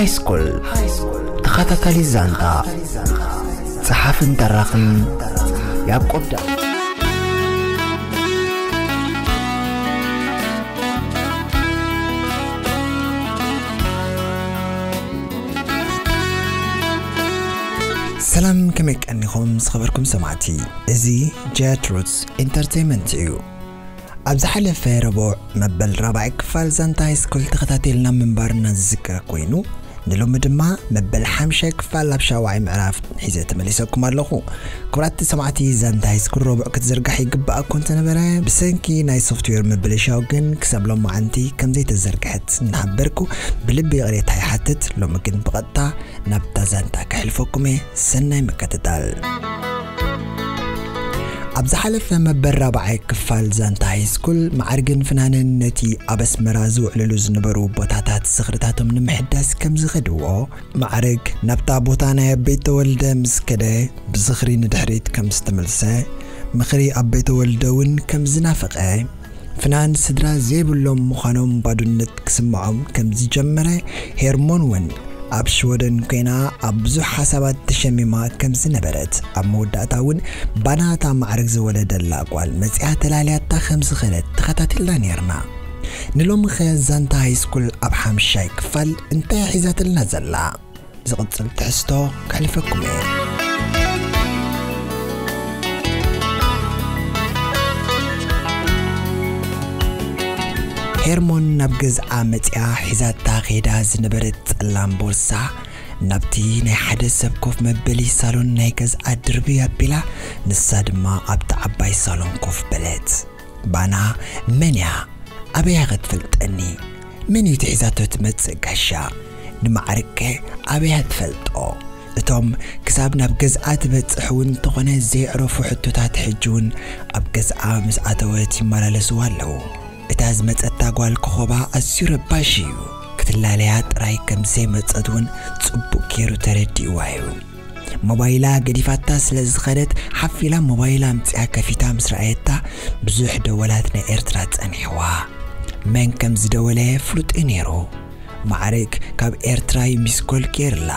ሃይስኩል ተኸታታሊ ዛንታ፣ ጸሓፍን ተራኽን ያዕቆብ ዳ። ሰላም፣ ከመይ ቀኒኹም ዝኸበርኩም ሰማዕቲ? እዚ ጀት ሩትስ ኢንተርቴይንመንት እዩ። ኣብ ዝሓለፈ ረቡዕ መበል ራብዓይ ክፋል ዛንታ ሃይስኩል ተኸታቲልና ምንባርና ዝዝከር ኮይኑ፣ ንሎሚ ድማ መበል ሓምሻይ ክፋል ኣብ ሻውዓይ ምዕራፍ ሒዘ ተመሊሰኩም ኣለኹ። ክቡራት ሰማዕቲ፣ ዛንታ ሃይስኩል ረቡዕ ክትዝርጋሕ ይግባኣ እኮ እንተነበረ፣ ብሰንኪ ናይ ሶፍትዌር ምብልሻው ግን ክሳብ ሎማዓንቲ ከም ዘይተዘርግሐት እናሓበርኩ ብልቢ ይቕሬታ ይሓትት። ሎሚ ግን ብቐጥታ ናብታ ዛንታ ከሕልፈኩም እየ። ሰናይ ምክትታል። ኣብ ዝሓለፈ መበል ራብዓይ ክፋል ዛንታ ሃይስኩል፣ ማዕርግን ፍናንን ነቲ ኣብ ኣስመራ ዝውዕልሉ ዝነበሩ ቦታታት ዝኽርታቶም ንምሕዳስ ከም ዝኸድዎ፣ ማዕርግ ናብታ ቦታ ናይ ኣበይ ተወልደ ምስ ከደ፣ ብዝኽሪ ንድሕሪት ከም ዝተመልሰ፣ ምኽሪ ኣበይ ተወልደ እውን ከም ዝናፈቐ፣ ፍናን ስድራ ዘይብሎም ምዃኖም ባዶነት ክስምዖም ከም ዝጀመረ፣ ሄርሞን እውን ኣብ ሽወደን ኮይና ኣብ ብዙሕ ሓሳባት ተሸሚማ ከም ዝነበረት፣ ኣብ መወዳእታ እውን ባና እታ ማዕርግ ዝወለደላ ጓል መጺኣ ተላልያታ ከም ዝኸደት ተኸታቲልና ነይርና። ንሎሚ ኸ ዛንታ ሃይስኩል ኣብ ሓምሻይ ክፋል እንታይ ሒዛትልና ዘላ? ዝቕጽል ትሕዝቶ ከሕልፈኩም እየ። ሄርሞን ናብ ገዝኣ መጺኣ ሒዛታ ከይዳ ዝነበረት ጸላም ቦርሳ ናብቲ ናይ ሓደ ሰብ ኮፍ መበሊ ሳሎን ናይ ገዝኣ ድርቢ ኣቢላ፣ ንሳ ድማ ኣብቲ ዓባይ ሳሎን ኮፍ በለት። ባና መን እያ? ኣበይ እያ ክትፈልጠኒ? መን እዩ ትሒዛቶ ትመጽእ ጋሻ? ንማዕርግከ ኣበይ እያ ትፈልጦ? እቶም ክሳብ ናብ ገዝኣ ትበጽሕ እውን እንተኾነ ዘየዕረፉ ሕቶታት ሕጂ እውን ኣብ ገዝኣ ምስ ኣተወት ይመላለስዋ ኣለዉ። እታ ዝመጸታ ጓል ኮኾባ ኣዝዩ ረባሺ እዩ። ክትላለያ ጥራይ ከም ዘይመጸት እውን ጽቡቕ ገይሩ ተረዲእዋ እዩ። ሞባይላ ገዲፋታ ስለ ዝኸደት፣ ሓፍ ኢላ ሞባይላ ኣምጺኣ ከፊታ ምስ ረኣየታ፣ ብዙሕ ደወላት ናይ ኤርትራ ጸኒሕዋ። መን ከም ዝደወለ ፍሉጥ እዩ ነይሩ። ማዕርግ ካብ ኤርትራ እዩ ሚስኮል ገይርላ።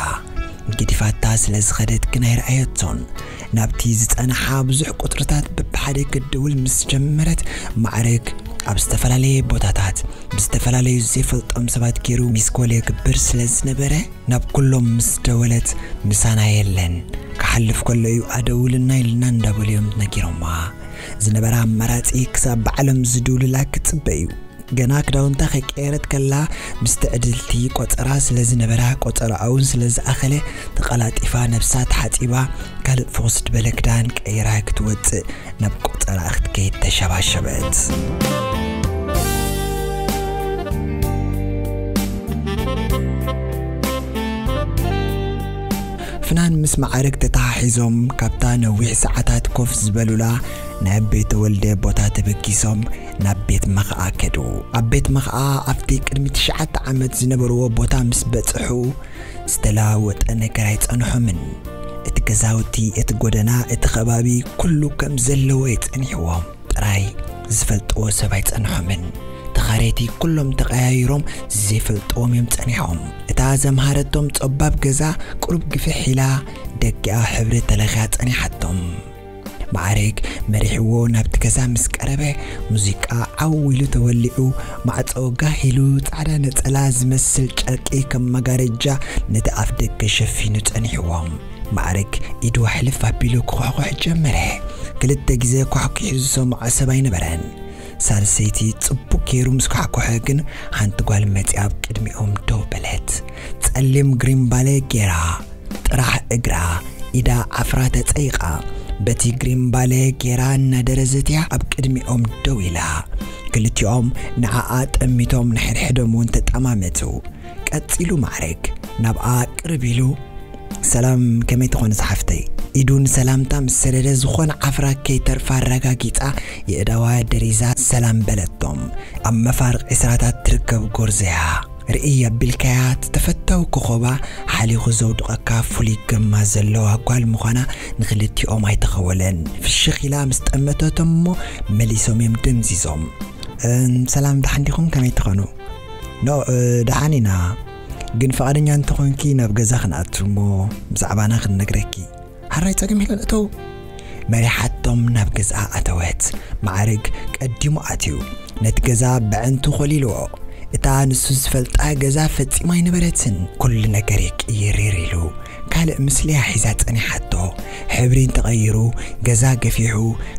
ገዲፋታ ስለ ዝኸደት ግን ኣይረኣየቶን። ናብቲ ዝጸንሓ ብዙሕ ቁጽርታት በብሓደ ክትድውል ምስ ጀመረት፣ ማዕርግ ኣብ ዝተፈላለየ ቦታታት ብዝተፈላለዩ ዘይፈልጦም ሰባት ገይሩ ሚስኮል የግብር ስለ ዝነበረ፣ ናብ ኩሎም ምስ ደወለት፣ ምሳና የለን። ክሓልፍ ከሎ እዩ ኣደውልና ኢልና እንዳበሉ እዮም ነጊሮማ። ዝነበራ ኣማራጺ ክሳብ ባዕሎም ዝድውሉላ ክጽበ እዩ። ገና ክዳውንታ ከይቀየረት ከላ፣ ምስ ትዕድልቲ ቆጸራ ስለ ዝነበራ፣ ቆጸራኣ እውን ስለ ዝኣኸለ፣ ተቐላጢፋ ነብሳ ተሓጺባ፣ ካልእ ፍኹስ ዝበለ ክዳን ቀይራ ክትወጽእ ናብ ቆጸራ ክትከይድ ተሸባሸበት። ፍናን ምስ ማዕርግ ተተሓሒዞም ካብታ ነዊሕ ሰዓታት ኮፍ ዝበሉላ ናይ ኣቤ ተወልደ ቦታ ተበጊሶም ናብ ቤት መኽኣ ከዱ። ኣብ ቤት መኽኣ ኣብቲ ቅድሚ ትሽዓተ ዓመት ዝነበርዎ ቦታ ምስ በጽሑ፣ ዝተለዋወጠ ነገር ኣይጸንሖምን። እቲ ገዛውቲ፣ እቲ ጎደና፣ እቲ ከባቢ፣ ኩሉ ከም ዘለዎ እዩ ጸኒሕዎም። ጥራይ ዝፈልጥዎ ሰብ ኣይጸንሖምን። ተኻረይቲ ኩሎም ተቐያይሮም ዘይፈልጥዎም እዮም ጸኒሖም። እታ ዘምሃረቶም ጸባብ ገዛ ቁሩብ ግፍሕ ኢላ፣ ደጊኣ ሕብሪ ተለኽያ ጸኒሓቶም። ማዕረግ መሪሕዎ ናብቲ ገዛ ምስ ቀረበ፣ ሙዚቃ ዓው ኢሉ ተወሊዑ፣ ማዕጾ ጋህ ኢሉ፣ ጻዕዳ ነጸላ ዝመስል ጨርቂ ከም መጋረጃ ነቲ ኣፍ ደገ ሸፊኑ ጸኒሕዎም። ማዕረግ ኢዱ ሕልፍ ኣቢሉ ክኳሕኩሕ ጀመረ። ክልተ ግዜ ኳሕኲሑ ዝሰምዖ ሰብ ኣይነበረን። ሳልሰይቲ ጽቡቕ ገይሩ ምስ ኳሕኮሐ ግን፣ ሓንቲ ጓል መጺኣ ኣብ ቅድሚኦም ደው በለት። ጸሊም ግሪምባለ ገይራ፣ ጥራሕ እግራ፣ ኢዳ ዓፍራ ተጸይቓ፣ በቲ ግሪምባለ ገይራ እናደረዘት እያ ኣብ ቅድሚኦም ደው ኢላ። ክልቲኦም ንዓኣ ጠሚቶም ንሕድሕዶም እውን ተጠማመቱ። ቀጺሉ ማዕረግ ናብኣ ቅርብ ኢሉ፣ "ሰላም፣ ከመይ ትኾኒ ዝሓፍተይ?" ኢዱ ንሰላምታ ምስ ሰደደ፣ ዝኾነ ዓፍራ ከይተርፋ ኣረጋጊጻ፣ የእዳዋ ደሪዛ ሰላም በለቶም። ኣብ መፋርቕ ዕስራታት ትርከብ ጎርዞ እያ። ርእይ ኣቢልካያ፣ እቲ ተፈታዊ ኮኾባ ሓሊኹ ዘውድቐካ ፍሉይ ግርማ ዘለዋ ጓል ምዃና ንኽልቲኦም ኣይተኸወለን። ፍሽኽ ኢላ ምስ ጠመተቶም እሞ መሊሶም እዮም ደምዚዞም። "እም፣ ሰላም፣ ደሓን ዲኹም? ከመይ ትኾኑ?" "ኖ፣ እ፣ ደሓን ኢና። ግን ፍቓደኛ እንተኾንኪ ናብ ገዛ ክንኣቱ እሞ ብዛዕባና ክንነግረኪ። ሕራይ ጸገም የለን፣ እተው። መሪሓቶም ናብ ገዝኣ ኣተወት። ማዕርግ ቀዲሙ ኣትዩ ነቲ ገዛ ብዕንቱ ኮሊልዎ። እታ ንሱ ዝፈልጣ ገዛ ፈጺማ ኣይነበረትን። ኩሉ ነገር ይቅይርር ኢሉ ካልእ ምስሊያ ሒዛ ጸኒሓቶ። ሕብሪ እንተቐይሩ፣ ገዛ ገፊሑ፣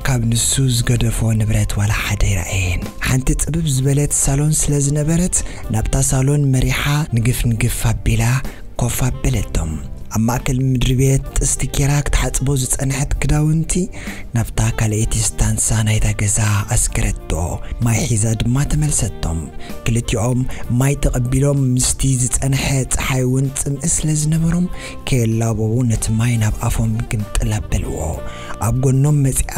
ካብ ንሱ ዝገደፎ ንብረት ዋላ ሓደ ኣይረኣየን። ሓንቲ ጽብብ ዝበለት ሳሎን ስለ ዝነበረት፣ ናብታ ሳሎን መሪሓ ንግፍ ንግፍ ኣቢላ ኮፍ ኣበለቶም። ኣብ ማእከል ምድሪ ቤት ጥስቲ ጌራ ክትሓጽቦ ዝጸንሐት ክዳውንቲ ናብታ ካልኣይቲ ስታንሳ ናይታ ገዛ ኣስከረቶ። ማይ ሒዛ ድማ ተመልሰቶም። ክልቲኦም ማይ ተቐቢሎም ምስቲ ዝጸንሐ ጸሓይ እውን ጽምኢ ስለ ዝነበሮም ከየላበቡ ነቲ ማይ ናብ ኣፎም ግምጥል ኣበልዎ። ኣብ ጎኖም መጺኣ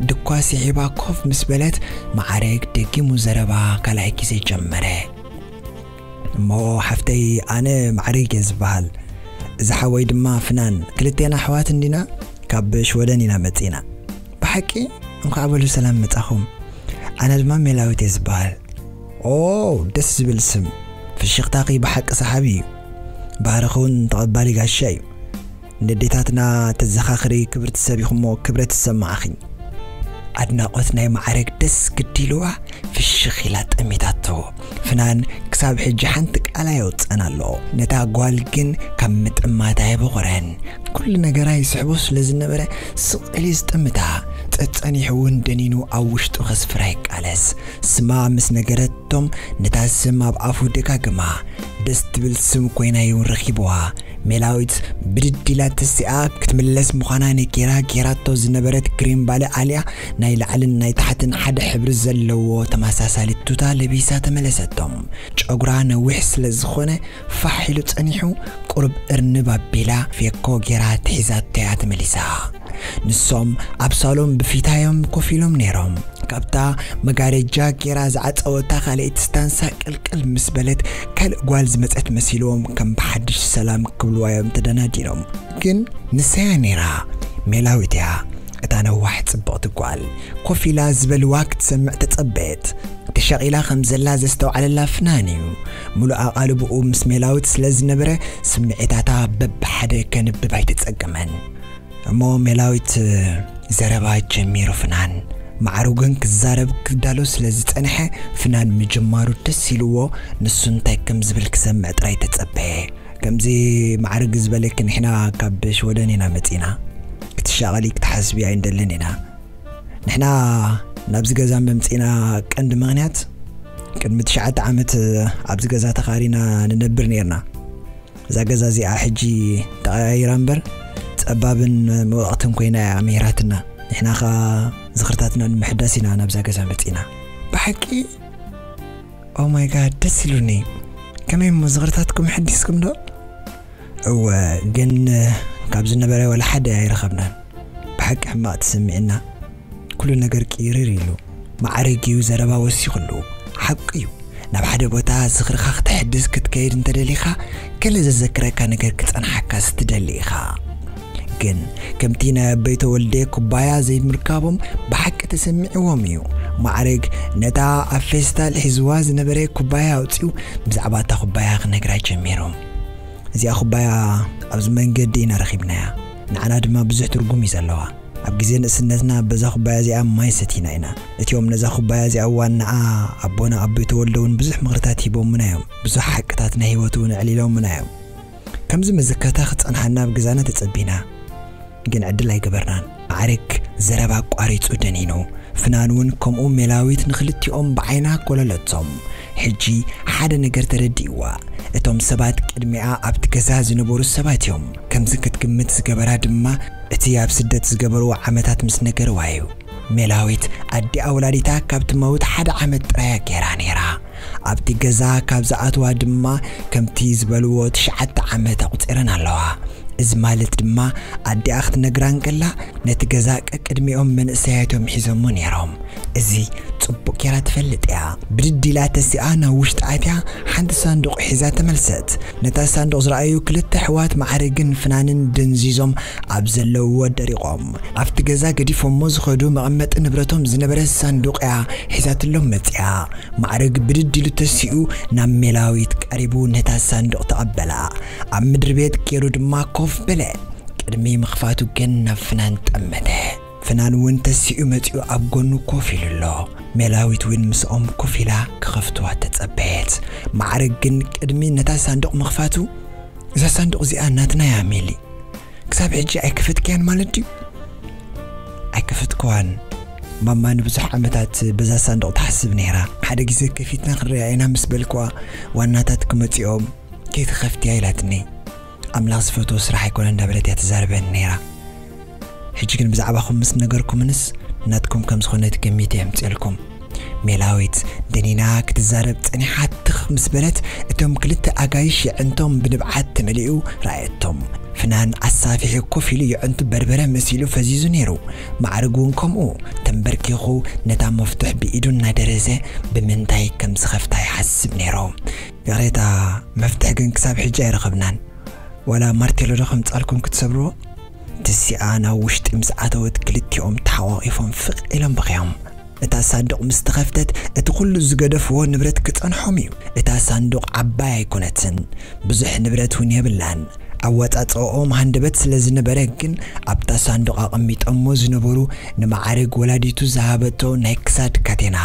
ድኳ ስሒባ ኮፍ ምስ በለት ማዕረግ ደጊሙ ዘረባ ካልኣይ ግዜ ጀመረ። እሞ ሓፍተይ፣ ኣነ ማዕረግ እየ ዝበሃል። እዚ ሓወይ ድማ ፍናን። ክልቴና ኣሕዋት እንዲና፣ ካብ ሽወደን ኢና መጺና። ብሓቂ? እንኳዕ በሉ ሰላም መጻኹም። ኣነ ድማ ሜላዊት እየ ዝበሃል። ኦ፣ ደስ ዝብል ስም። ፍሽኽታኺ ብሓቂ ሰሓቢ እዩ። ባህርኺ እውን ተቐባሊ ጋሻ እዩ። ንዴታትና ተዘኻኽሪ ክብርቲ ሰብ ኢኹሞ ክብረት ይሰማዓኺ። ኣድናቖት ናይ ማዕረግ ደስ ግዲልዋ ፍሽኽ ኢላ ጠሚታቶ። ፍናን ክሳብ ሕጂ ሓንቲ ቃል ኣየውጸን ኣሎ። ነታ ጓል ግን ካብ ምጥማት ኣየበቖረን። ኩሉ ነገራ ይስሕቦ ስለ ዝነበረ ስቕ ኢሉ እዩ ዝጥምታ። ጸጸኒሑ እውን ደኒኑ ኣብ ውሽጡ ከስፍራ ይቃለስ። ስማ ምስ ነገረቶም ነታ ስም ኣብ ኣፉ ደጋግማ። ደስ ትብል ስም ኮይና እዩ ረኺብዋ። ሜላዊት ብድድ ኢላ ተሲኣ ክትምለስ ምዃና ነጊራ ጌራቶ ዝነበረት ግሪን ባለ ኣልያ ናይ ላዕልን ናይ ታሕትን ሓደ ሕብሪ ዘለዎ ተመሳሳሊ ቱታ ለቢሳ ተመለሰቶም። ጨጉራ ነዊሕ ስለ ዝኾነ ፋሕ ኢሉ ጸኒሑ ቁሩብ እርንብ ኣቢላ ፌኮ ጌራ ትሒዛቶ እያ ተመሊሳ። ንሶም ኣብ ሳሎን ብፊታዮም ኮፍ ኢሎም ነይሮም። ካብታ መጋረጃ ጌራ ዝዓጸወታ ካልኣይቲ ስታንሳ ቅልቅል ምስ በለት ካልእ ጓል ዝመጸት መሲልዎም ከም ብሓድሽ ሰላም ክብልዋ እዮም ተደናዲኖም። ግን ንሳያ ነይራ፣ ሜላዊት እያ። እታ ነዋሕ ጽብቕቲ ጓል ኮፍ ኢላ ዝበልዋ ክትሰምዕ ተጸበየት። ተሻቒላ ከም ዘላ ዘስተውዓለላ ፍናን እዩ። ምሉእ ኣቓልብኡ ምስ ሜላዊት ስለ ዝነበረ ስምዒታታ በብሓደ ከንብብ ኣይተጸገመን። እሞ ሜላዊት ዘረባ ጀሚሩ ፍናን። ማዕሩ ግን ክዛረብ ክዳሎ ስለ ዝጸንሐ ፍናን ምጅማሩ ደስ ኢልዎ ንሱ እንታይ ከም ዝብል ክሰምዕ ጥራይ ተጸበየ። ከምዚ ማዕርግ ዝበለኪ ንሕና ካብ ሽወደን ኢና መጺና። ክትሻቐሊ ክትሓስቢ ኣይንደልን ኢና። ንሕና ናብዚ ገዛ መምጺእና ቀንዲ ምኽንያት ቅድሚ ትሽዓተ ዓመት ኣብዚ ገዛ ተኻሪና ንነብር ነርና። እዛ ገዛ እዚኣ ሕጂ ተቐያይራ እምበር ጸባብን መውቕዕትን ኮይና እያ ምሂራትና። ንሕና ኸኣ ዝኽርታትና ንምሕዳስ ኢና ናብዛ ገዛ መጺእና። ብሓቂ? ኦ ማይ ጋድ፣ ደስ ኢሉኒ። ከመይ እሞ ዝኽርታትኩም ሕዲስኩም ዶ? እወ፣ ግን ካብ ዝነበረ ወላ ሓደ ኣይረኸብናን። ብሓቂ ሕማቕ ተሰሚዕና። ኩሉ ነገር ቅይርር ኢሉ። ማዕረግ እዩ ዘረባ ወሲኽሉ። ሓቂ እዩ። ናብ ሓደ ቦታ ዝኽርኻ ክተሕድስ ክትከይድ እንተደሊኻ፣ ገለ ዘዘክረካ ነገር ክጸንሓካ ስትደሊ ኢኻ። ግን ከምቲ ናይ ኣበይ ተወልደ ኩባያ ዘይምርካቦም ብሓቂ ተሰሚዕዎም እዩ። ማዕረግ ነታ ኣብ ፌስታል ሒዝዋ ዝነበረ ኩባያ ኣውጺኡ ብዛዕባ እታ ኩባያ ክነግራ ጀሚሩ። እዚኣ ኩባያ ኣብዚ መንገዲ ኢና ረኺብናያ። ንዓና ድማ ብዙሕ ትርጉም እዩ ዘለዋ። ኣብ ግዜ ንእስነትና በዛ ኩባያ እዚኣ ማይ ሰቲና ኢና። እቲኦም ነዛ ኩባያ እዚኣ ዋናኣ ኣቦና ኣቦይ ተወልደ እውን ብዙሕ ምኽርታት ሂቦምና እዮም። ብዙሕ ሓቅታት ናይ ህይወት እውን ኣዕሊሎምና እዮም። ከምዚ መዘከርታ ክጸንሓና ኣብ ገዛና ተጸቢና። ግን ዕድል ኣይገበርናን። ማዕረግ ዘረባ ኣቋሪጹ ደኒኑ። ፍናን እውን ከምኡ ሜላዊት ንኽልቲኦም ብዓይና ኮለለቶም። ሕጂ ሓደ ነገር ተረዲእዋ። እቶም ሰባት ቅድሚኣ ኣብቲ ገዛ ዝነበሩ ሰባት እዮም። ከምዚ ክትግምት ዝገበራ ድማ እቲ ኣብ ስደት ዝገበርዎ ዓመታት ምስ ነገርዋ እዩ። ሜላዊት ኣዲኣ ወላዲታ ካብ ትመውት ሓደ ዓመት ጥራያ ገይራ ነይራ። ኣብቲ ገዛ ካብ ዝኣትዋ ድማ ከምቲ ዝበልዎ ትሽዓተ ዓመት ኣቑጺረን ኣለዋ። እዚ ማለት ድማ ኣዲኣ ክትነግራ እንከላ ነቲ ገዛ ቀቅድሚኦም መንእሰያት እዮም ሒዞሞ ነይሮም። እዚ ጽቡቕ ጌራ ትፈልጥ እያ። ብድድ ኢላ ተሲኣ ናብ ውሽጢ ኣትያ ሓንቲ ሳንዱቕ ሒዛ ተመልሰት። ነታ ሳንዱቕ ዝረኣዩ ክልተ ኣሕዋት ማዕርግን ፍናንን ደንዚዞም ኣብ ዘለውዎ ደሪቖም። ኣብቲ ገዛ ገዲፎሞ ዝኸዱ መቐመጢ ንብረቶም ዝነበረ ሳንዱቕ እያ ሒዛትሎም መጺኣ። ማዕርግ ብድድ ኢሉ ተሲኡ ናብ ሜላዊት ቀሪቡ ነታ ሳንዱቕ ተቐበላ። ኣብ ምድሪ ቤት ገይሩ ድማ ኮፍ በለ። ቅድሚ ምኽፋቱ ግን ናብ ፍናን ጠመተ። ፍናን እውን ተሲኡ መጺኡ ኣብ ጎኑ ኮፍ ኢሉ ኣሎ። ሜላዊት እውን ምስኦም ኮፍ ኢላ ክኸፍትዋ ተጸበየት። ማዕርግ ግን ቅድሚ ነታ ሳንዱቕ ምኽፋቱ፣ "እዛ ሳንዱቕ እዚኣ ናትና እያ ሜሊ። ክሳብ ሕጂ ኣይከፈትክያን ማለት ድዩ?" "ኣይከፈትክዋን። ማማ ንብዙሕ ዓመታት በዛ ሳንዱቕ ትሓስብ ነይራ። ሓደ ግዜ ከፊትና ክንሪኣ ኢና ምስ በልክዋ ዋናታት ክመጽኦም ከይትኸፍትያ ኢላትኒ። ኣምላኽ ዝፈትዎ ስራሕ ኣይኮነ እንዳበለት እያ ትዛረበኒ ነይራ። ሕጂ ግን ብዛዕባኹም ምስ ነገርኩምንስ ናትኩም ከም ዝኾነት ገሚተ የምጽእልኩም።" ሜላዊት ደኒና ክትዛረብ ጸኒሓ ትኽ ምስ በለት እቶም ክልተ ኣጋይሽ የዕንቶም ብንብዓት ተመሊኡ ረኣየቶም። ፍናን ኣሳፊሑ ኮፍ ኢሉ የዕንቱ በርበረ መሲሉ ፈዚዙ ነይሩ። ማዕርግ እውን ከምኡ ተንበርኪኹ ነታ መፍቱሕ ብኢዱ እናደረዘ ብምንታይ ከም ዝኸፍታ ይሓስብ ነይሩ። "ይቕሬታ፣ መፍትሕ ግን ክሳብ ሕጂ ኣይረኸብናን። ዋላ ማርቴሎ ዶ ከምጻልኩም ክትሰብርዎ?" ትሲኣ ናብ ውሽጢ ምስ ኣተወት ክልቲኦም ተሓቋቒፎም ፍቕ ኢሎም በኺዮም። እታ ሳንዱቕ ምስ ተኸፍተት እቲ ኩሉ ዝገደፍዎ ንብረት ክጸንሖም እዩ። እታ ሳንዱቕ ዓባይ ኣይኮነትን፣ ብዙሕ ንብረት እውን የብላን። ኣወጻጽኦም ሃንደበት ስለ ዝነበረ ግን ኣብታ ሳንዱቕ ኣቐሚጦሞ ዝነበሩ ንማዕርግ ወላዲቱ ዝሃበቶ ናይ ክሳድ ካቴና፣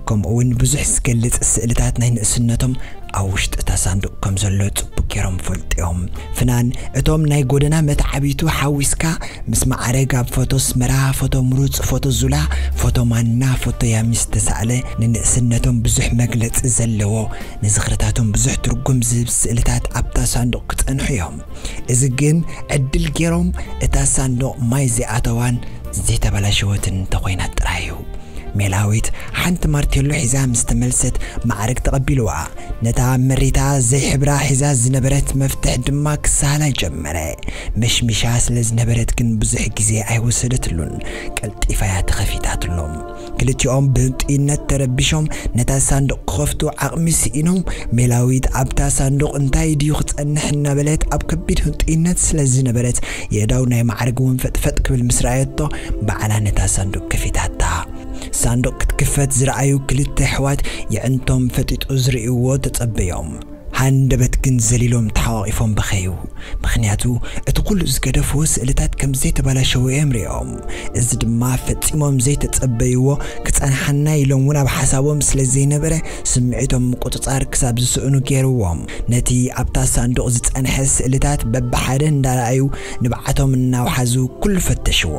ከምኡ እውን ብዙሕ ዝገልጽ ስእልታት ናይ ንእስነቶም ኣብ ውሽጢ እታ ሳንዱቕ ከም ዘሎ ጽቡቅ ገይሮም ፈልጥዮም። ፍናን እቶም ናይ ጎደና መተዓቢቱ ሓዊስካ ምስ ማዕረግ ኣብ ፎቶ ኣስመራ፣ ፎቶ ምሩጽ፣ ፎቶ ዙላ፣ ፎቶ ማና፣ ፎቶ ያሚ ዝተሳእለ ንንእስነቶም ብዙሕ መግለጺ ዘለዎ ንዝኽርታቶም ብዙሕ ትርጉም ዝህብ ስእልታት ኣብታ ሳንዱቕ ክጸንሑ እዮም። እዚ ግን ዕድል ገይሮም እታ ሳንዱቕ ማይ ዘይኣተዋን ዘይተበላሸወትን እንተኾይና ጥራይ እዩ። ሜላዊት ሓንቲ ማርቴሎ ሒዛ ምስ ተመልሰት ማዕረግ ተቐቢልዋ። ነታ መሪታ ዘይሕብራ ሒዛ ዝነበረት መፍትሕ ድማ ክሳላ ጀመረ። መሽሚሻ ስለ ዝነበረት ግን ብዙሕ ግዜ ኣይወሰደትሉን፣ ቀልጢፋ እያ ተኸፊታትሎም። ክልቲኦም ብህንጡይነት ተረቢሾም ነታ ሳንዱቕ ክኸፍቱ ዓቕሚ ስኢኖም። ሜላዊት ኣብታ ሳንዱቕ እንታይ ድዩ ክጸንሕ እናበለት ኣብ ከቢድ ህንጡይነት ስለ ዝነበረት የእዳው ናይ ማዕረግ እውን ፈጥፈጥ ክብል ምስ ረኣየቶ ባዕላ ነታ ሳንዱቕ ከፊታታ። ሳንዱቕ ክትክፈት ዝረኣዩ ክልተ ኣሕዋት የዕንቶም ፈጢጡ ዝርእይዎ ተጸበዮም። ሃንደበት ግን ዘሊሎም ተሓቋቒፎም በኸዩ። ምኽንያቱ እቲ ኩሉ ዝገደፍዎ ስእልታት ከም ዘይተባላሸወ እዮም ሪኦም። እዚ ድማ ፈጺሞም ዘይተጸበይዎ ክጸንሓና ኢሎም እውን ኣብ ሓሳቦም ስለ ዘይነበረ ስምዒቶም ምቁጽጻር ክሳብ ዝስእኑ ገይርዎም። ነቲ ኣብታ ሳንዱቕ ዝጸንሐ ስእልታት በብሓደ እንዳረኣዩ ንብዓቶም እናውሓዙ ኩሉ ፈተሽዎ።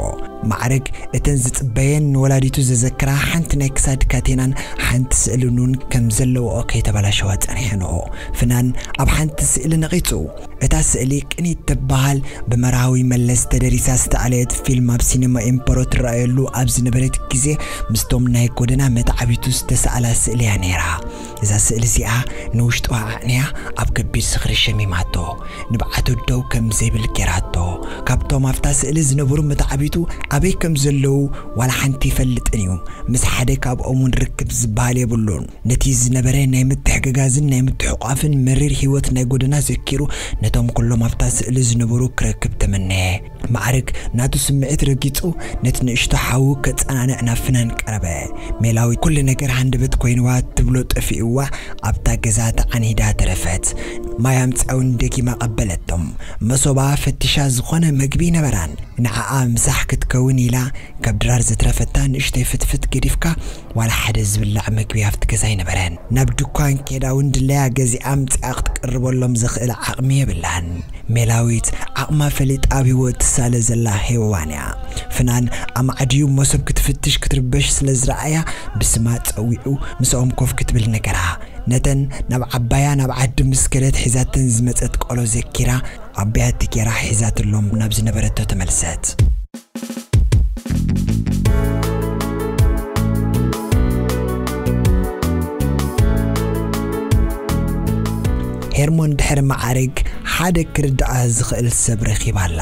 ማዕረግ እተን ዝጽበየን ንወላዲቱ ዘዘክራ ሓንቲ ናይ ክሳድ ካቴናን ሓንቲ ስእልን እውን ከም ዘለዎኦ ከይተባላሸዋ ጸኒሐንኦ። ፍናን ኣብ ሓንቲ ስእሊ ነቒጹ። እታ ስእሊ ቅኒት ትበሃል ብመርሃዊ መለስ ተደሪሳ ዝተኣለየት ፊልም ኣብ ሲኔማ ኤምፖሮ ትረኣየሉ ኣብ ዝነበረት ግዜ ምስቶም ናይ ጎደና መተዓቢቱ ዝተሳእላ ስእሊ እያ ነይራ። እዛ ስእሊ እዚኣ ንውሽጥዋ ኣዕንያ ኣብ ከቢድ ዝኽሪ ሸሚማቶ። ንብዓቱ ደው ከም ዘይብል ገይራቶ። ካብቶም ኣብታ ስእሊ ዝነበሩ መተዓቢቱ ኣበይ ከም ዘለዉ ዋላ ሓንቲ ይፈልጥን እዩ። ምስ ሓደ ካብኦም እውን ርክብ ዝበሃል የብሉን። ነቲ ዝነበረ ናይ ምትሕግጋዝን ናይ ምትሕቋፍን መሪር ህይወት ናይ ጎደና ዘኪሩ ነቶም ኩሎም ኣብታ ስእሊ ዝነበሩ ክረክብ ተመነየ። ማዕረግ ናቱ ስምዒት ረጊጹ ነቲ ንእሽቶ ሓዉ ከጸናንዕ ናብ ፍናን ቀረበ። ሜላዊት ኩሉ ነገር ሃንደበት ኮይንዋ ትብሎ ጠፊእዋ ኣብታ ገዛ ተዓኒዳ ተረፈት። ማይ ኣምጻውን ደጊማ ቀበለቶም። መሶባ ፈቲሻ ዝኾነ መግቢ ነበራን። ንዓኣ ምሳሕ ክትከውን ኢላ ካብ ድራር ዘትረፈታ ንእሽተይ ፍትፍት ገዲፍካ ዋላ ሓደ ዝብላዕ መግቢ ኣብቲ ገዛ ኣይነበረን። ናብ ድኳን ኬዳ እውን ድለያ ገዚኣ ኣምጺኣ ክትቅርበሎም ዘኽእል ዓቕሚ የብላን። ሜላዊት ዓቕማ ፈሊጣ ኣብ ህይወት ትሳለ ዘላ ሄዋን እያ። ፍናን ኣማዕድዩ መሶብ ክትፍትሽ ክትርበሽ ስለ ዝረኣያ ብስማ ጸዊዑ ምስኦም ኮፍ ክትብል ነገራ። ነተን ናብ ዓባያ ናብ ዓዲ ምስ ከደት ሒዛተን ዝመጸት ቆሎ ዘኪራ ኣቢያቲ ጌራ ሒዛትሎም ናብ ዝነበረቶ ተመልሰት። ሄርሞን ድሕሪ ማዕርግ ሓደ ክርድኣ ዝኽእል ሰብ ረኺባ ኣላ።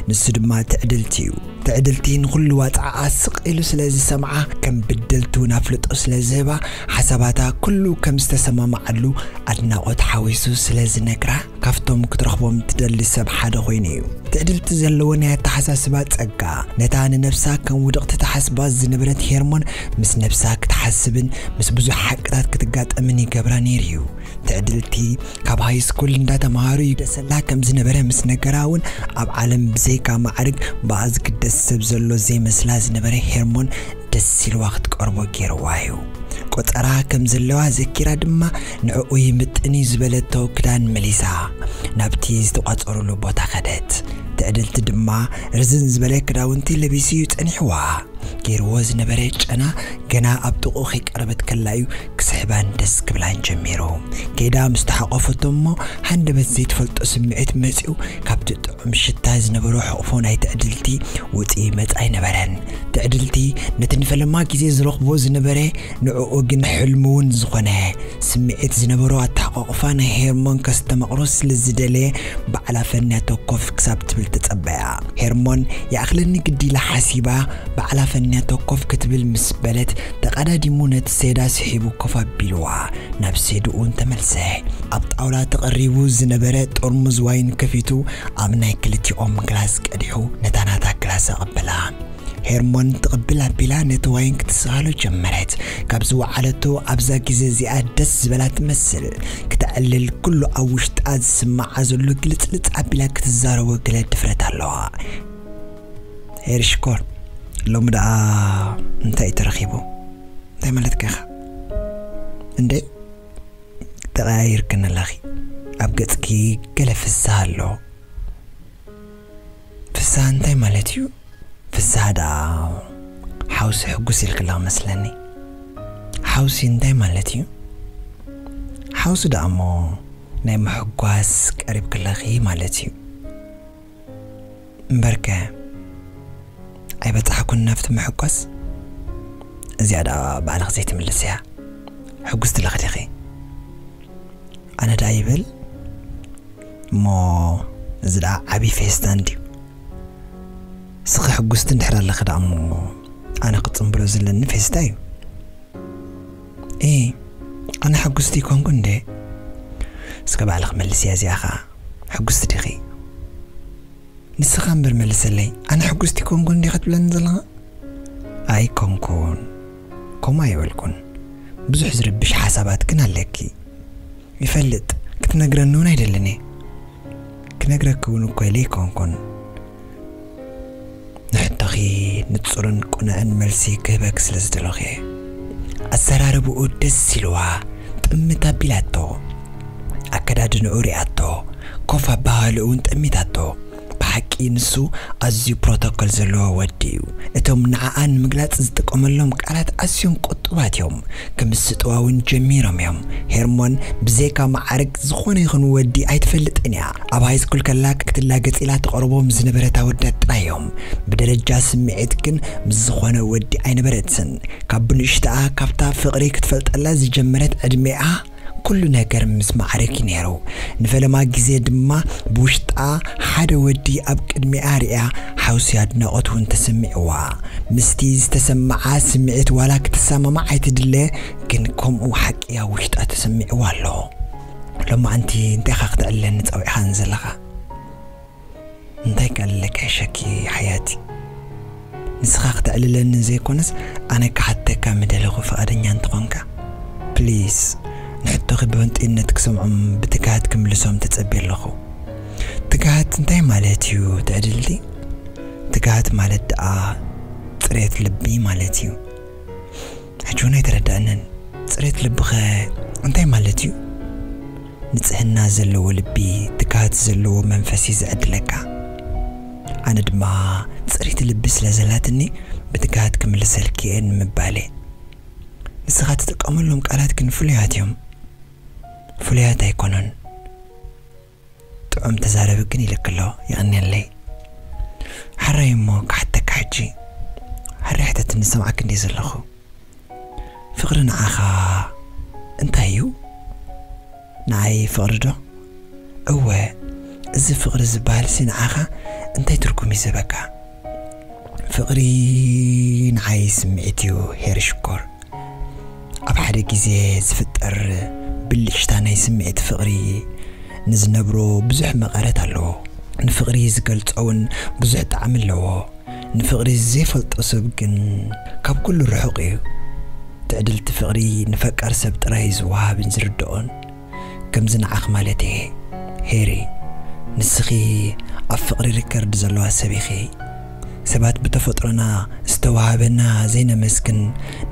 ንሱ ድማ ትዕድልቲ እዩ። ትዕድልቲ ንኹሉ ዋፅዓኣ ስቕ ኢሉ ስለ ዝሰምዓ፣ ከም ብድልቲ እውን ኣፍልጦ ስለ ዝህባ፣ ሓሳባታ ኩሉ ከም ዝተሰማማዓሉ ኣድናቖት ሓዊሱ ስለ ዝነግራ፣ ካብቶም ክትረኽቦም ትደሊ ሰብ ሓደ ኮይኑ እዩ። ትዕድልቲ ዘለዎ ናይ ኣተሓሳስባ ጸጋ፣ ነታ ንነብሳ ከም ውድቕቲ ተሓስባ ዝነበረት ሄርሞን ምስ ነብሳ ክትሓስብን ምስ ብዙሕ ሓቅታት ክትጋጠምን ይገብራ ነይሩ እዩ። ትዕድልቲ ካብ ሃይ ስኩል እንዳተምሃሩ ይግደሰላ ከም ዝነበረ ምስ ነገራ እውን፣ ኣብ ዓለም ብዘይካ ማዕርግ ብኣ ዝግደስ ሰብ ዘሎ ዘይመስላ ዝነበረ ሄርሞን ደስ ኢልዋ ክትቀርቦ ገይርዋ እዩ። ቆጸራ ከም ዘለዋ ዘኪራ ድማ ንዕኡ ይምጥን እዩ ዝበለቶ ክዳን መሊሳ ናብቲ ዝተቋጸሩሉ ቦታ ከደት። ትዕድልቲ ድማ ርዝን ዝበለ ክዳውንቲ ለቢሱ እዩ ጸኒሕዋ። ገይርዎ ዝነበረ ጨና ገና ኣብ ጥቕኡ ከይቀረበት ከላ እዩ ክስሕባን ደስ ክብላን ጀሚሩ። ከይዳ ምስ ተሓቆፈቶ እሞ ሃንደበት ዘይትፈልጦ ስምዒት መጺኡ ካብቲ ጥዑም ሽታ ዝነበሮ ሕቕፎ ናይ ትዕድልቲ ውጽኢ መጻ ኣይነበረን። ትዕድልቲ ነቲ ንፈለማ ግዜ ዝረኽቦ ዝነበረ ንዕኡ ግን ሕልሚ እውን ዝኾነ ስምዒት ዝነበሮ ኣተሓቋቑፋ ናይ ሄርሞን ከስተማቕሮ ስለ ዝደለየ ባዕላ ፈንያቶ ኮፍ ክሳብ ትብል ተጸበያ። ሄርሞን ይኣኽለኒ ግዲ ኢላ ሓሲባ ባዕላ ፈንያቶ ኮፍ ክትብል ምስ በለት ተቐዳዲሙ ነቲ ሴዳ ስሒቡ ኮፍ ኣቢልዋ ናብ ሴድኡ እንተመልሰ ኣብ ጣውላ ተቐሪቡ ዝነበረ ጥርሙዝ ዋይን ከፊቱ ኣብ ናይ ክልቲኦም ግላስ ቀዲሑ ነታ ናታ ግላስ ኣቐበላ። ሄርሞን ትቕብል ኣቢላ ነቲ ዋይን ክትስኻሎ ጀመረት። ካብ ዝወዓለቶ ኣብዛ ግዜ እዚኣ ደስ ዝበላ ትመስል። ክተዕልል ኩሉ ኣብ ውሽጣ ዝስምዓ ዘሎ ግልጽልጽ ኣቢላ ክትዛረቦ ገለ ድፍረት ኣለዋ። ሄርሽኮር፣ ሎሚ ደኣ እንታይ እዩ ተረኺቡ? እንታይ ማለትካ ኢኻ? እንዴ፣ ተቐያይርክን ኣለኺ። ኣብ ገጽኪ ገለ ፍስሃ ኣሎ። ፍስሃ እንታይ ማለት እዩ? ፍስሃ ደኣ ሓውሲ ሕጉስ ኢልክላ መስለኒ። ሓውሲ እንታይ ማለት እዩ? ሓውሲ ደኣ እሞ ናይ ምሕጓስ ቀሪብክለኺ ማለት እዩ። እምበርከ ኣይበጻሕኩን ናብቲ ምሕጓስ። እዚኣ ደኣ ባዕልኺ ዘይትምልስያ። ሕጉስቲ ኣለኺ ዲኺ? ኣነ ደኣ ይበል እሞ፣ እዚ ደኣ ዓቢ ፌስታ እንድዩ። እስኺ ሕጉስቲ እንድሕር ኣለኺ ደኣ እሞ፣ ኣነ ክጽምብሎ ዘለኒ ፌስታ እዩ። ኢ፣ ኣነ ሕጉስቲ ይኮንኩ እንዴ? እስከ ባዕልኺ መልስያ እዚኣ ኸኣ። ሕጉስቲ ዲኺ? ንስኻ እምበር መልሰለይ። ኣነ ሕጉስቲ ይኮንኩ እንዴ ክትብለኒ ዘለኻ? ኣይኮንኩን። ከምኡ ኣይበልኩን። ብዙሕ ዝርብሽ ሓሳባት ግን ኣለኪ። ይፈልጥ፣ ክትነግረኒ እውን ኣይደልን እየ። ክነግረኪ እውን እኮ ኢለ ኣይኮንኩን። ንሕቶኺ ንጹርን ቅኑዕን መልሲ ክህበኪ ስለ ዝደለኹ እየ። ኣዘራርባኡ ደስ ኢልዋ፣ ጥምት ኣቢላቶ። ኣከዳድንኡ ሪኣቶ፣ ኮፍ ኣበሃህልኡ እውን ጠሚታቶ። ብሓቂ ንሱ ኣዝዩ ፕሮቶኮል ዘለዎ ወዲ እዩ። እቶም ንዓኣ ንምግላጽ ዝጥቀመሎም ቃላት ኣዝዮም ቁጡባት እዮም። ክምስጥዋ እውን ጀሚሮም እዮም። ሄርሞን ብዘይካ ማዕርግ ዝኾነ ይኹን ወዲ ኣይትፈልጥን እያ። ኣብ ሃይስኩል ከላ ክትላገጽ ኢላ ትቐርቦም ዝነበረት ኣወዳት ጥራይ እዮም። ብደረጃ ስምዒት ግን ምስ ዝኾነ ወዲ ኣይነበረትን። ካብ ብንእሽተኣ ካብታ ፍቕሪ ክትፈልጠላ ዝጀመረት ዕድሜኣ ኩሉ ነገር ምስ ማዕረግ እዩ ነይሩ። ንፈለማ ግዜ ድማ ብውሽጣ ሓደ ወዲ ኣብ ቅድሚኣ ሪኣ ሓውሲ ኣድናቖት እውን ተሰሚዕዋ። ምስቲ ዝተሰምዓ ስምዒት ዋላ ክትሰማማዕ ኣይትድለ፣ ግን ከምኡ ሓቂ ኣብ ውሽጣ ተሰሚዕዋ ኣሎ። ሎማዓንቲ እንታይ ኢኻ ክተዕልለኒ ጸዊዕኻኒ ዘለኻ? እንታይ ከዕልለካ ይሕሸኪ ሓያቲ? ንስኻ ክተዕልለኒ ዘይኮነስ ኣነ ክሓተካ ምደለኹ ፍቓደኛ እንተኾንካ፣ ፕሊስ ንሕቶኺ ብህንጡይነት ክሰምዖም ብትግሃት ክምልሶም ተጸብየ ኣለኹ። ትግሃት እንታይ ማለት እዩ ትዕድልቲ? ትግሃት ማለት ደኣ ጽሬት ልቢ ማለት እዩ። ሕጂ እውን ኣይተረዳእንን። ጽሬት ልብኸ እንታይ ማለት እዩ? ንጽህና ዘለዎ ልቢ፣ ትግሃት ዘለዎ መንፈስ እዩ ዝዕድለካ። ኣነ ድማ ጽሬት ልቢ ስለ ዘላትኒ ብትግሃት ክምልሰልኪ እየ ንምባል እየ። ንስኻ ትጥቀመሎም ቃላት ግን ፍሉያት እዮም። ፍሉያት ኣይኮኑን። ጥዑም ተዛረቢ ግን ኢልክሎ፣ የቐንየለይ። ሓራይ እሞ ክሓተካ ሕጂ። ሓራይ ሕተትኒ፣ ዝሰምዓኪ እንድየ ዘለኹ። ፍቕሪ ንዓኻ እንታይ እዩ? ንዓይ ፍቕሪ ዶ? እወ፣ እዚ ፍቕሪ ዝበሃልሲ ንዓኻ እንታይ ትርጉም እዩ ዝህበካ? ፍቕሪ ንዓይ ስምዒት እዩ፣ ሄሪ ሽኮር። ኣብ ሓደ ግዜ ዝፍጠር ብልጭታ ናይ ስምዒት ፍቕሪ ንዝነብሮ ብዙሕ መቐረት ኣለዎ። ንፍቕሪ ዝገልጾ እውን ብዙሕ ጣዕሚ ኣለዎ። ንፍቕሪ ዘይፈልጦ ሰብ ግን ካብ ኩሉ ርሑቕ እዩ። ትዕድልቲ ፍቕሪ ንፈቃር ሰብ ጥራይ ዝወሃብን ዝርድኦን። ከምዚ ንዓኽ ማለት እየ ሄሪ። ንስኺ ኣብ ፍቕሪ ሪከርድ ዘለዋ ሰብ ኢኺ። ሰባት ብተፈጥሮና ዝተዋሃበና ዘይነመስግን፣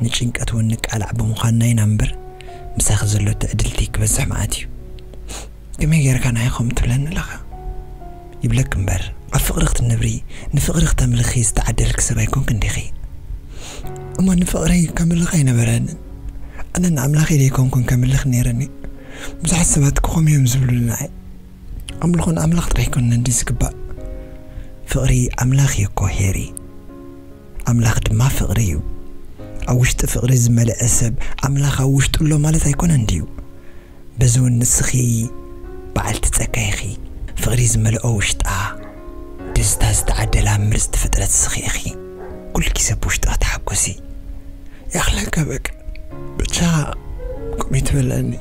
ንጭንቀት እውን ንቃላዕ ብምዃንና ኢና እምበር፣ ምሳኺ ዘሎ ትዕድልቲ ክበዝሕ መዓት እዩ። ከመይ ጌርካ ንዓይ ከምኡ ትብለኒ ኣለኻ? ይብለኪ እምበር፣ ኣብ ፍቕሪ ክትነብሪ፣ ንፍቕሪ ክተምልኺ ዝተዓደልኪ ሰብ ኣይኮንክን ዲኺ? እሞ ንፍቕረይ ከምልኽ ኣይነበረንን። ኣነ ንኣምላኸይ ደይኮንኩን ከምልኽ ነይረኒ። ብዙሓት ሰባት ክኾም እዮም ዝብሉ ንዓይ። ኣምልኾ ንኣምላኽ ጥራይ ኣይኮነን ድዩ ዝግባእ? ፍቕሪ ኣምላኽ እዩ እኮ ሄሪ። ኣምላኽ ድማ ፍቕሪ እዩ። ኣብ ውሽጢ ፍቕሪ ዝመልአ ሰብ ኣምላኽ ኣብ ውሽጡ ኣሎ ማለት ኣይኮነን ድዩ? በዚ እውን ንስኺ በዓልቲ ጸጋ ኢኺ። ፍቕሪ ዝመልኦ ውሽጣ፣ ደስታ ዝተዓደላ ምርጽቲ ፍጥረት ንስኺ ኢኺ። ኩሉ ግዜ ብውሽጥኺ ተሓጎሲ። ይኣኽለካ በቃ። ብቻ ከምኡ ትበለኒ።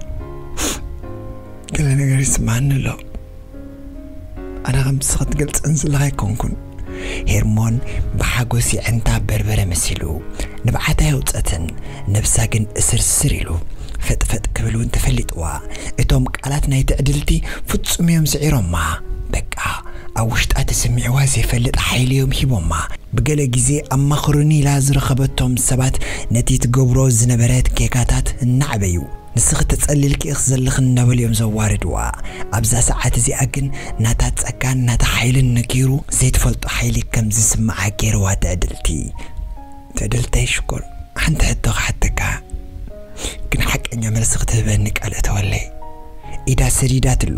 ገለ ነገር ይስምዓኒ ኣሎ። ኣነ ከምቲ ንስኺ ትገልጸኒ ዘለኺ ኣይኮንኩን። ሄርሞን ብሓጎስ የዕንታ በርበረ መሲሉ ንብዓታ የውጸትን፣ ነብሳ ግን እስርስር ኢሉ ፈጥፈጥ ክብል እውን ተፈሊጥዋ። እቶም ቃላት ናይ ትዕድልቲ ፍጹም እዮም ስዒሮማ። በቃ ኣብ ውሽጣ ተሰሚዕዋ ዘይፈልጥ ሓይሊ እዮም ሂቦማ። ብገለ ግዜ ኣማኽሩኒ ኢላ ዝረኸበቶም ሰባት ነቲ ትገብሮ ዝነበረት ጌጋታት እናዕበዩ፣ ንስኺ ተጸሊልኪ ኢኺ ዘለኺ እናበሉ እዮም ዘዋርድዋ። ኣብዛ ሰዓት እዚኣ ግን ናታ ጸጋን ናታ ሓይልን ነጊሩ ዘይትፈልጦ ሓይሊ ከም ዝስምዓ ገይርዋ ትዕድልቲ። ትዕድልተይ ሽኮር፣ ሓንቲ ሕቶ ክሓተካ፣ ግን ሓቀኛ መልሲ ክትህበኒ ቃል እተወለይ። ኢዳ ሰዲዳትሉ።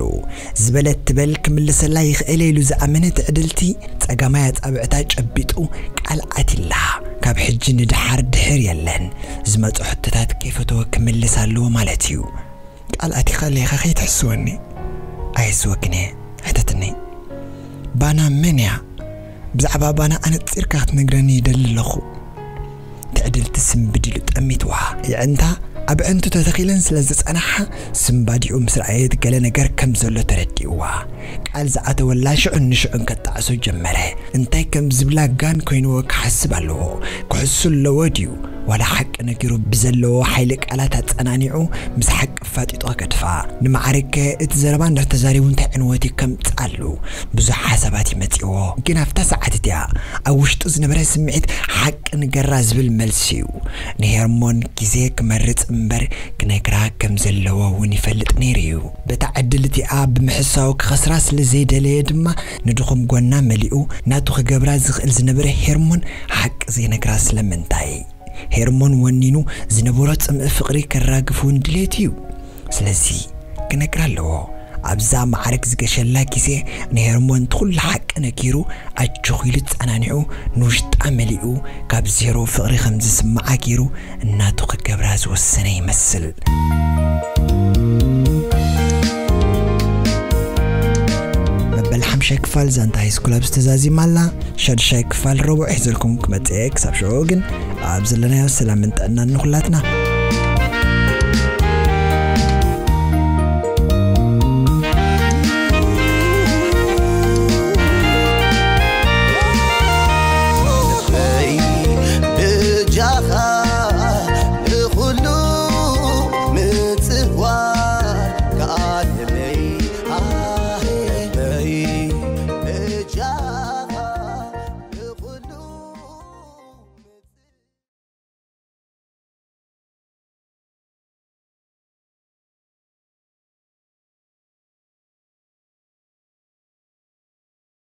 ዝበለት ትበል ክምልሰላ ይኽእል ኢሉ ዝኣመነ ትዕድልቲ ጸጋማይ ኣጻብዕታ ጨቢጡ ቃል ኣትላ። ካብ ሕጂ ንደሓር ድሕር የለን። ዝመጹ ሕቶታት ከይፈተወ ክምልስ ኣለዎ ማለት እዩ። ቃል ኣቲኻለይ ኢኻ ከይትሕስወኒ። ኣየስወክን እየ። ሕተትኒ። ባና መን እያ? ብዛዕባ ባና ኣነጺርካ ክትነግረኒ ይደሊ ኣለኹ። ትዕድልቲ ስምብድ ኢሉ ጠሚትዋ። የዕንታ ኣብ ዕንቱ ተተኺለን ስለ ዝጸናሓ፣ ስምባዲኡ ምስ ረኣየት ገለ ነገር ከም ዘሎ ተረዲእዋ። ቃል ዝኣተወላ ሽዑን ንሽዑን ከጣዕሶ ጀመረ። እንታይ ከም ዝብላ ጋን ኮይንዎ ክሓስብ ኣለዎ። ክሕሱ ኣለዎ ድዩ? ዋላ ሓቂ ነጊሩ ብዘለዎ ሓይሊ ቃላት ኣጸናኒዑ ምስ ሓቂ ኣፋጢጡ ከገድፋ። ንማዕርግ ከ እቲ ዘረባ እንዳተዛሪቡ እንታይ ዕንወት እዩ ከምጽኣሉ? ብዙሕ ሓሳባት ይመጽእዎ። ግን ኣብታ ሰዓት እቲኣ ኣብ ውሽጡ ዝነበረ ስምዒት ሓቂ ንገራ ዝብል መልሲ እዩ። ንሄርሞን ግዜ ክመርጽ እምበር ክነግራ ከም ዘለዎ እውን ይፈልጥ ነይሩ እዩ። በታ ዕድል እቲኣ ብምሕሳው ክኸስራ ስለ ዘይደለየ ድማ ንድኹም ጎና መሊኡ ናቱ ክገብራ ዝኽእል ዝነበረ ሄርሞን ሓቂ ዘይነግራ ስለምንታይ? ሄርሞን ወኒኑ ዝነበሮ ጽምኢ ፍቕሪ ከራግፍ እውን ድሌት እዩ። ስለዚ ክነግራ ኣለዎ። ኣብዛ ማዕረግ ዝገሸላ ግዜ ንሄርሞን እቲ ኩሉ ሓቂ ነጊሩ ኣጆኺ ኢሉ ጸናኒዑ ንውሽጣ መሊኡ ካብ ዜሮ ፍቕሪ ከም ዝስምዓ ገይሩ እናቱ ክገብራ ዝወሰነ ይመስል። መበል ሓምሻይ ክፋል ዛንታ ሃይስኩል ኣብዚ ተዛዚማ ኣላ። ሻድሻይ ክፋል ረቡዕ ሒዘልኩም ክመጽእ እየ። ክሳብ ሽዑ ግን ኣብ ዘለናዮ ሰላምን ጥዕናን ንኹላትና።